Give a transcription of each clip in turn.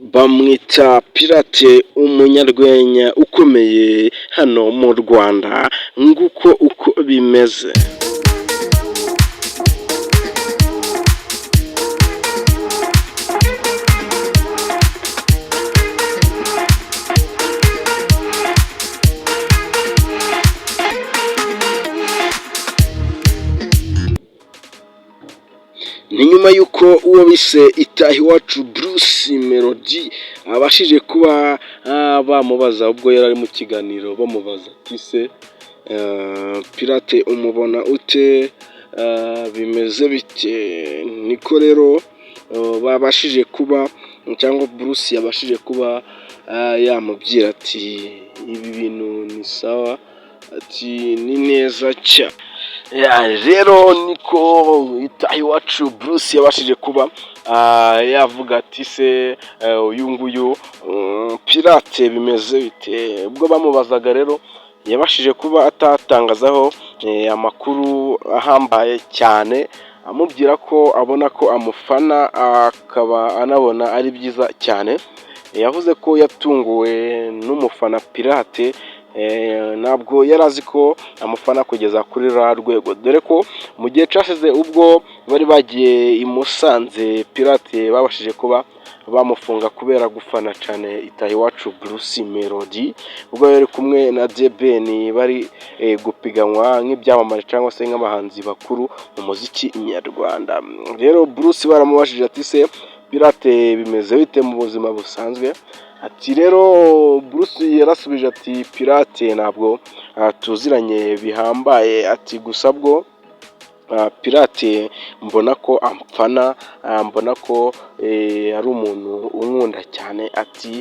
Bamwita Pirate, umunyarwenya ukomeye hano mu Rwanda. Nguko uko bimeze. Ni nyuma y'uko uwo bise Itahiwacu Bruce Melody abashije kuba bamubaza, ubwo yari ari mu kiganiro, bamubaza ati: "Se Pirate umubona ute? Bimeze bite?" Niko rero babashije kuba, cyangwa Bruce yabashije kuba yamubwira ati: "Ibi bintu ni sawa", ati: "Ni neza cyane." Rero niko Itahiwacu Bruce yabashije kuba yavuga ati: "Se uyu nguyu Pirate bimeze bite?" Ubwo bamubazaga rero, yabashije kuba atatangazaho amakuru ahambaye cyane, amubwira ko abona ko amufana, akaba anabona ari byiza cyane. Yavuze ko yatunguwe n'umufana Pirate, ntabwo yari azi ko amufana kugeza kuri ruriya rwego, dore ko mu gihe cyashize ubwo bari bagiye i Musanze, Pirate babashije kuba bamufunga kubera gufana cyane Itahiwacu Bruce Melody, ubwo yari kumwe na The Ben bari gupiganwa nk'ibyamamare cyangwa se nk'abahanzi bakuru mu muziki nyarwanda. Rero Bruce baramubajije ati: "Se Pirate bimeze bite mu buzima busanzwe?" Ati rero Bruce yarasubije ati: "Pirate ntabwo tuziranye bihambaye", ati: "Gusa bwo Pirate mbona ko amfana, mbona ko ari umuntu unkunda cyane", ati: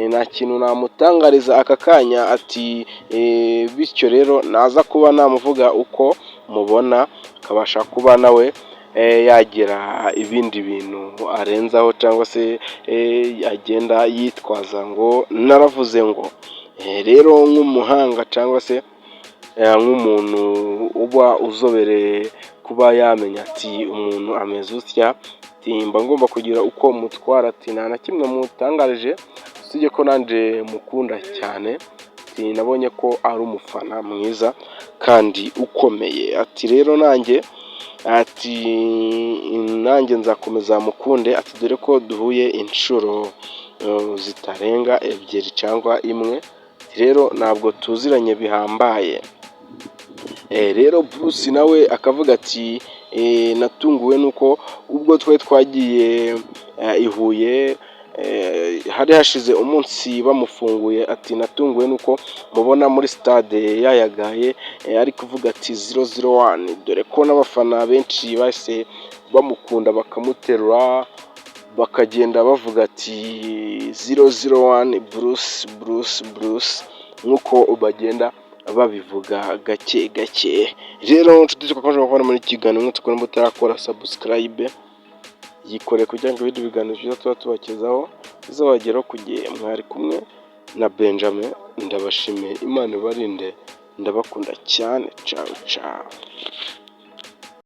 "Nta kintu namutangariza aka kanya", ati: "Bityo rero naza kuba namuvuga uko mubona, akabasha kuba nawe yagira ibindi bintu arenzaho cyangwa se agenda yitwaza ngo naravuze ngo." Rero nk'umuhanga cyangwa se nk'umuntu uba uzobereye kuba yamenya ati: "Umuntu ameze utya", ati: "Mba ngomba kugira uko mutwara", ati: "Nta na kimwe mutangarije usibye ko nanjye mukunda cyane", ati: "Nabonye ko ari umufana mwiza kandi ukomeye", ati: "Rero nanjye", ati: "Nanjye nzakomeza mukunde", ati: "Dore ko duhuye inshuro zitarenga ebyiri cyangwa imwe, rero ntabwo tuziranye bihambaye." Rero Bruce nawe akavuga ati: "Natunguwe nuko ubwo twari twagiye i Huye, hari hashize umunsi bamufunguye", ati: "Natunguwe nuko mubona muri stade yayagaye, ari kuvuga ati 001, dore ko n'abafana benshi bahise bamukunda, bakamuterura, bakagenda bavuga ati 001 Bruce, Bruce, Bruce", nk'uko bagenda babivuga gake gake. Rero nshuti twakomeje gukora muri iki kiganiro, mwese nimba utarakora subscribe, yikore kugira ngo ibindi biganiro byiza tuba tubagezaho bizabageraho ku gihe. Mwari kumwe na Benjamin, ndabashimiye, Imana ibarinde, ndabakunda cyane. Cawu cawu.